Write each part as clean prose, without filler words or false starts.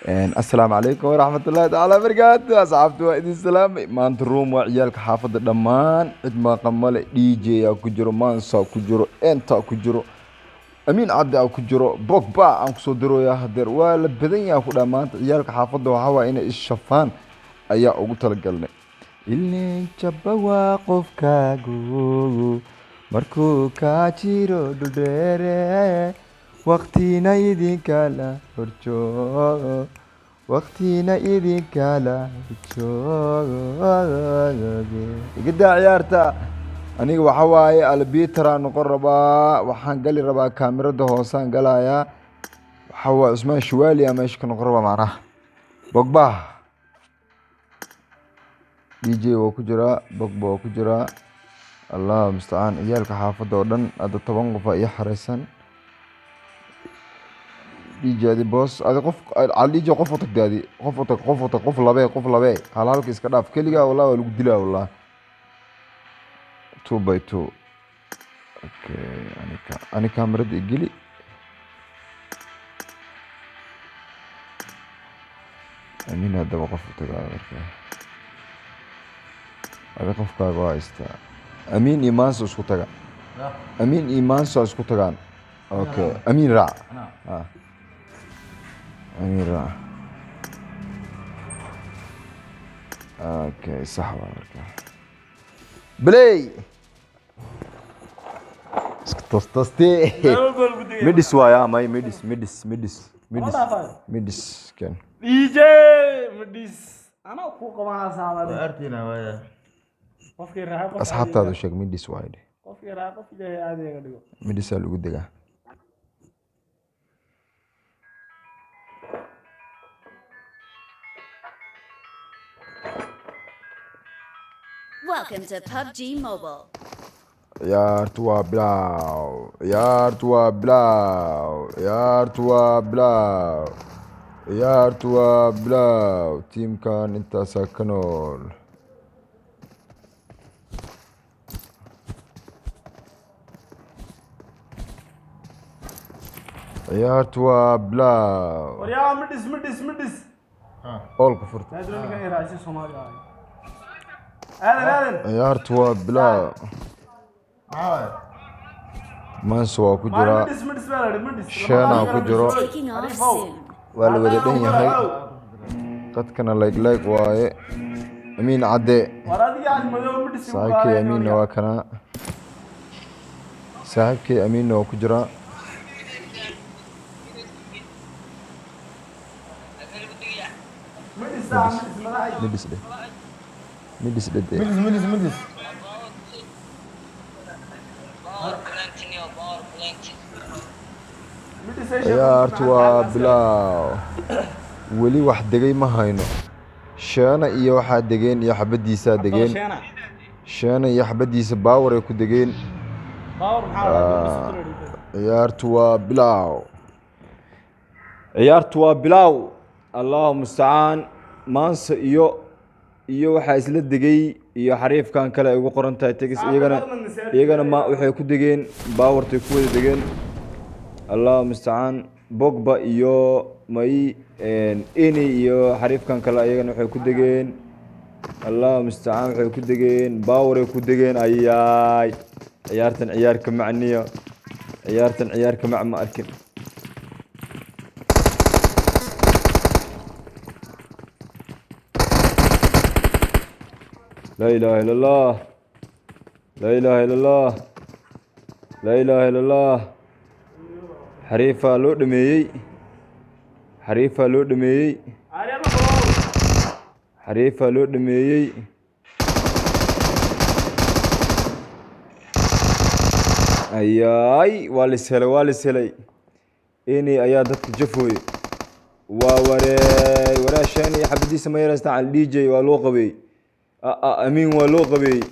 Assalaamu calaykum waraxmatullaahi tacaala barakaatu. Asxaabta, waa idin salaamay. Maanta room waa ciyaalka xaafadda dhammaan, cid maaqa male. DJ aa ku jiro, Mansa ku jiro, enta ku jiro, Amiin Cadde aa ku jiro, Bogba aan kusoo diroyaa. Hadeer waa la badan yaha ku dhaa. Maanta ciyaalka xaafadda waxaa waaya inay is-shafaan ayaa ugu talagalnay. Ilin jabba waa qofkaagu markuu kaa jiro dhuldheere, waqtina idinkala horjoogo, waqtina idinkala horjooge. Igadaa ciyaarta. Aniga waxa waaye albitra noqon rabaa. Waxaan gali rabaa kaamirada hoosaan galayaa. Waxa waaye Cusmaan Shuwaali aa meesha ka noqon rabaa, macnaha Bogba. DJ waa ku jiraa, Bogba waa ku jiraa. Allah mustacaan. Ciyaalka xaafadda oo dhan hadda 10 qof aa ii xareysan. DJ, adi boos, adi qof al DJ, qof u tag, adi qof u tag, qof u tag, qof labee, qof labee, hal halka iska dhaaf. Keligaa wallah waa lagu dilaa wallah. Two by two. Okay, anika ani kaamirada igeli. Amiin, haddaba qof u tagaa marka adi qofkaaga waa haystaa. Amiin iyo Maanso isku taga. Amiin iyo Maanso isku tagaan. Okay, Amiin raac. Ah. Amiin raac. Okay, sax waa. Marka play iska toos toostee. Midhis waaya may midhis, midhis, midhis, midhis, midhis ken. DJ Madis anaa ku qabanaa saamade. Artina waaya. Qofkii raaxa qof. Asxaabtaadu sheeg, midhis waay dheh. Qofkii raaxa qof Ilaahay caadi iga dhigo. Midhisaa lagu degaa. Welcome to PUBG Mobile. Ciyaartu waa bilaaw, ciyaartu waa bilaaw, ciyaartu waa bilaaw, ciyaartu waa bilaaw. Tiimkan intaasaa ka nool. Ciyaartu waa bilaaw. Waryaa, Madis, Madis, Madis. Oolka furta. Naadiro ninkan raacsi Soomaali ah. Aadan, aadan. Ciyaartu waa bilaaw. Maxaa waaya? Maansa waa ku jiraa. Madis, Madis baa la yidhi, Madis. Sheenaa ku jiro. Taking off soon. Waa la wada dhan yahay. Qadkana leeg leeg waaye. Amiin Cadde. War adiga cali madow Madis igu. Saaxiibkay Amiinna waa kanaa. Saaxiibkay Amiinna waa ku jiraa. Madis ah, Madis madaxay. Midhis dheh, midhis dheh dee. Midis, midis, midis. Power plant niyo, power plant. Madis ay. Ciyaartu waa bilaaw. Weli wax degay ma hayno. Sheena iyo waxaa degeen iyo xabadiisaa degeen. Sheena. Sheena iyo xabadiisa baawar ay ku degeen. Power maxaa la yidhi? Ciyaartu waa bilaaw, ciyaartu waa bilaaw. Allahu mustacaan. Maansa iyo waxaa isla degay iyo xariifkan kale ay ugu qoran tahay tegis. Iyagana ma waxay ku degeen baawartay ku wada degeen. Allahu mustacaan. Bogba iyo may eni iyo xariifkan kale iyagana waxay ku degeen, Allahu mustacaan, waxay ku degeen baawaray ku degeen. Ayaay, ciyaartan ciyaar ka macniyo, ciyaartan ciyaar ka mac ma arkin. Laa ilaaha illa Allah, laa ilaaha illa Allah, laa ilaaha illa Allah. Xariifaa loo dhameeyey, xariifaa loo dhameeyey, xariifaa loo dhameeyey. Ayaay, waa lis helay, waa lis helay. Ini ayaa dadka jafooye. Waa wareey, waraa. Shan iyo xabadiisa ma yaraystaan. Al DJ waa loo qabeeyey. Amiin waa loo qabeeyey.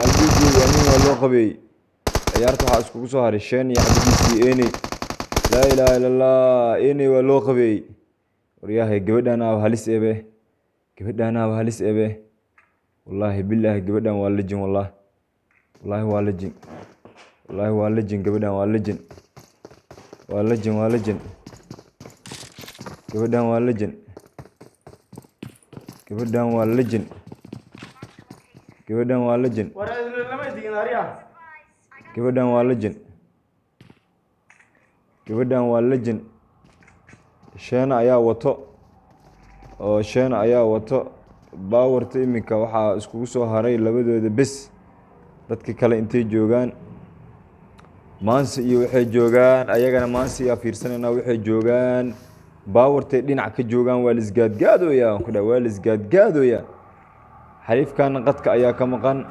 Al DJ, Amiin waa loo qabeeyey. Ciyaarta waxaa iskugu soo haray shan iyo xabadiisii eni. Laa ilaaha illa Allah. Eni waa loo qabeeyey. Waryahay, gabadhan halis ebe, gabadhan halis ebe. Wallaahi bilaahi, gabadhan waa legend. Wallah, wallaahi waa legend, wallaahi waa legend. Gabadhan waa legend, waa legend, waa legend. Gabadhan waa legend. Gabadhan waa legend. Gabadhan waa legend. War lama digin ariya. Gabadhan waa legend. Gabadhan waa legend. Sheena ayaa wato, oo Sheena ayaa wato baawarta. Iminka waxaa iskugu soo haray labadooda bes. Dadka kale intay joogaan? Maansi iyo waxay joogaan ayagana. Maansi ayaa fiirsanayna. Waxay joogaan baawartay dhinac ka joogaan. Waa laisgaadgaadooyaa ku dhaha, waa laisgaadgaadooyaa. Xariifkan qadka ayaa ka maqan.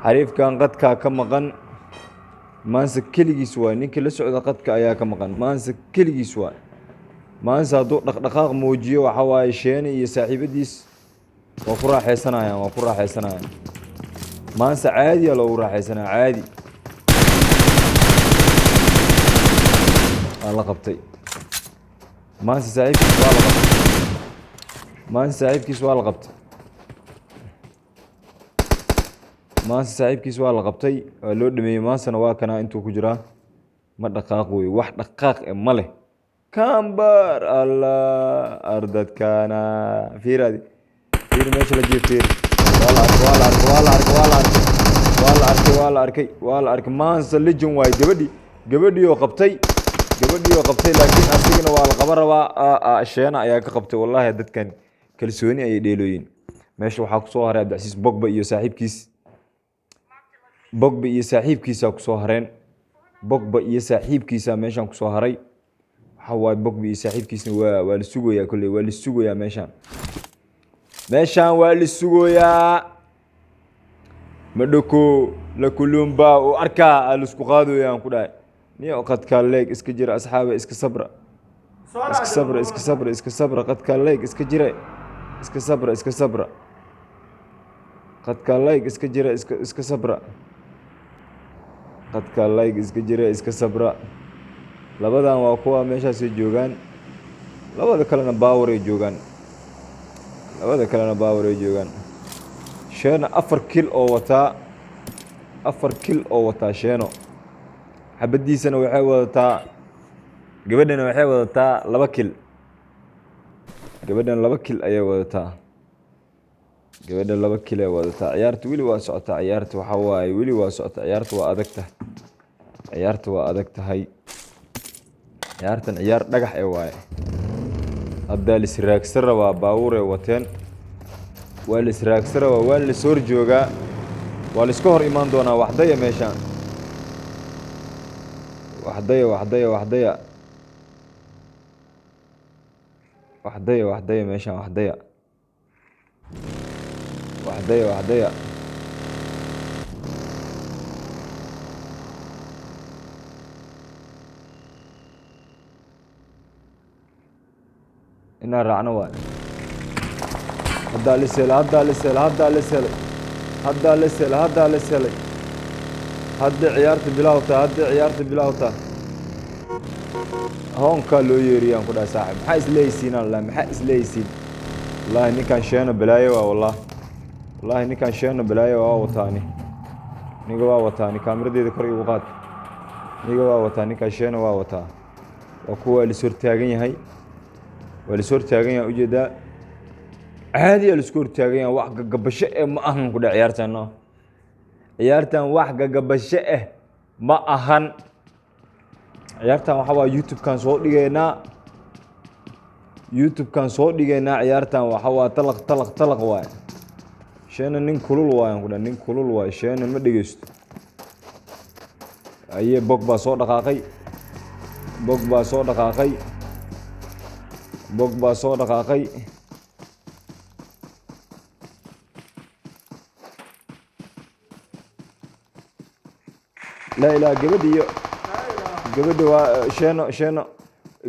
Xariifkan qadkaa ka maqan. Maanse keligiis waay. Ninkii la socda qadka ayaa ka maqan. Maanse keligiis waay. Maanse hadduu dhaqdhaqaaq muujiyo, waxa waaye Sheeni iyo saaxiibadiis waa ku raaxaysanayaan, waa ku raaxaysanayaan. Maanse caadiya loogu raaxaysanaya, caadi. Waa la qabtay Maanse saaxiibkiis, waa la qabtay Maanse saaxiibkiis, waa la qabtay Maanse saaxiibkiis, waa la qabtay, waa loo dhameeyey. Maansena waa kanaa, intuu ku jiraa, ma dhaqaaq wey, wax dhaqaaq e ma leh. Kambar Allah ardadkaana fiiraadi, fiir meesha la jiif, fiir. Waa la arkay, waa la arkay, waa la arkay, waa la arkay, waa la arkay, waa la arkay, waa la arkay. Maanse legend waaye. Gabadhii, gabadhii oo qabtay, gabadhii oo qabtay, laakiin asigana waa la qaban rabaa. Sheena ayaa ka qabtay. Wallahi dadkan kalsooni ayay dheelooyin. Meesha waxaa kusoo haray Cabdicasiis Bogba iyo saaxiibkiis. Bogba iyo saaxiibkiisaa kusoo hareen. Bogba iyo saaxiibkiisaa meeshaan kusoo haray. Waxa waaye Bogba iyo saaxiibkiisna waa la sugayaa kolley, waa la sugayaa meeshaan. Meeshaan waa la sugayaa. Madhoko la kulumba oo arkaa aa laisku qaadooyaan ku dhahay. Niyo qadkaa leeg iska jira, asxaabe, iska sabra, iska sabra, iska sabra, iska sabra. Qadkaa leeg iska jira, iska sabra, iska sabra. Qadkaa leeg iska jira, iska sabra. Qadkaa leeg iska jira, iska sabra. Labadan waa kuwa meeshaasay joogaan. Labada kalena baawaray joogaan. Labada kalena baawaray joogaan. Sheeno 4 kill oo wataa, 4 kill oo wataa Sheeno. Xabadiisana waxay wadataa, gabadhana waxay wadataa 2 kill. Gabadhan 2 kill ayay wadataa. Gabadha 2 kill ay wadataa. Ciyaarta weli waa socotaa. Ciyaarta waxaa waaye weli waa socotaa. Ciyaarta waa adag tahay. Ciyaarta waa adag tahay. Ciyaartan ciyaar dhagax ee waaye. Haddaa lisraagsan rabaa. Baabuuray wateen, waa lisraagsan rabaa, waa lis hor joogaa, waa liska hor imaan doonaa. Waxdaya meeshaan, waxdaya, waxdaya, waxdaya, waxdaya, waxdaya meeshaan, waxdaya, waxdaya, waxdaya. Inaan raacno waay. Haddaa lis helay, haddaa lis helay, haddaa lis helay, haddaa lis helay, haddaa lis helay. Hadda ciyaarta bilawta, hadda ciyaarta bilawta. Hoonkaa loo yeeriyaan ku dhahay. Saaxib, maxaa isleeysiin? Allah, maxaa isleeysiin? Wallahi ninkan Sheeno balaayo waa. Wallahi, wallahi ninkan Sheeno balaayo waa. Wataani niga, waa wataani. Kaamiradeeda kor igu qaad. Niga waa wataa, ninkan Sheeno waa wataa. Waa kuwa lis hortaagan yahay, waa lis hortaagan yahay. Ujeedaa, caadi aa lisku hortaagan yahay. Wax gagabasho eh ma ahan ku dhac ciyaartan. No, ciyaartan wax gagabasho eh ma ahan. Ciyaartan waxa waa YouTube-kan soo dhigaynaa, YouTube-kan soo dhigaynaa. Ciyaartan waxa waa talaq, talaq, talaq waay. Sheena nin kulul waayan ku dhahay, nin kulul waay. Sheena ma dhegeysto. Aye, Bog baa soo dhaqaaqay, Bog baa soo dhaqaaqay, Bog baa soo dhaqaaqay. Laa ilaa. Gabadhi iyo gabadhi waa Sheeno. Sheeno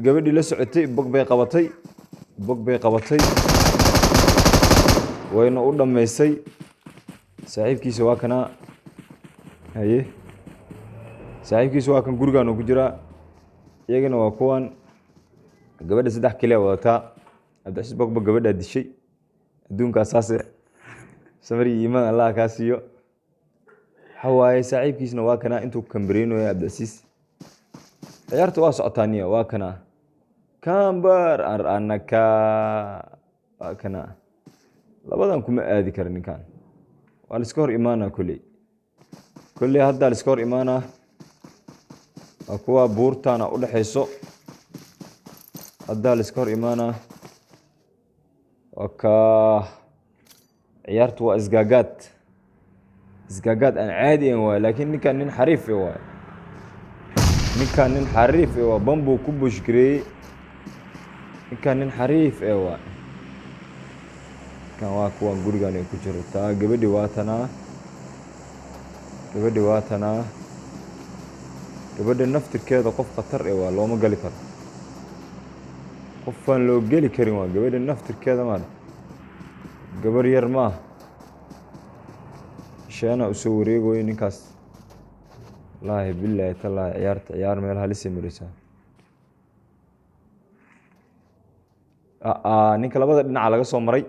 gabadhii la socotay Bog bay qabatay, Bog bay qabatay, wayna u dhammaysay. Saaxiibkiisa waa kanaa. Haye, saaxiibkiisa waa kan, gurigaan uu ku jiraa. Iyagana waa kuwan. Gabadha 3 keliya wadataa. Cabdicasiis Bogba gabadhaa dishay. Adduunkaa saase. Samir iyo iimaan Allah kaa siiyo. Waxa waaye saaxiibkiisna waa kanaa, intuu kambareynaya Cabdicasiis. Ciyaarta waa socotaa niya, waa kanaa. Camber ar anaka waa kana. Labadan kuma aadi kara ninkan, waa la iska hor imaanaa kolley, kolley haddaa la iska hor imaanaa. Waa kuwa buurtaana u dhexayso, haddaa la iska hor imaanaa. Waa kaa, ciyaartu waa isgaagaad, isgaagaad aan caadi ahayn waaye. Laakiin ninkan nin xariif eh waaye, ninkan nin xariif eh waa. Bambuu ku bushgareeyey. Ninkan nin xariif eh waaye. Ninkan waa kuwan gurigan ay ku jirtaa gabadhi. Waa tanaa gabadhi, waa tanaa gabadha. Naftirkeeda qof khatar eh waa, looma gali karo. Qofaan loo geli karin waa gabadha naftirkeeda. Maarata gabar yar maaha. Sheena usoo wareegoyo ninkaas. Wallaahi bilaahi tallaahi, ciyaarta ciyaar meel halisay maraysaa. Aa, ninka labada dhinaca laga soo maray.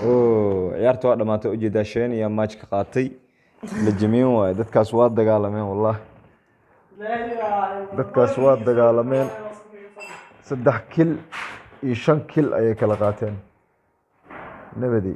Oh, ciyaarta waa dhamaatay. Ujeedaa, Sheen iyo match ka qaatay. La jamiin waaye. Dadkaas waa dagaalameen, wallahi dadkaas waa dagaalameen. 3 kill iyo 5 kill ayay kala qaateen. Nabadi.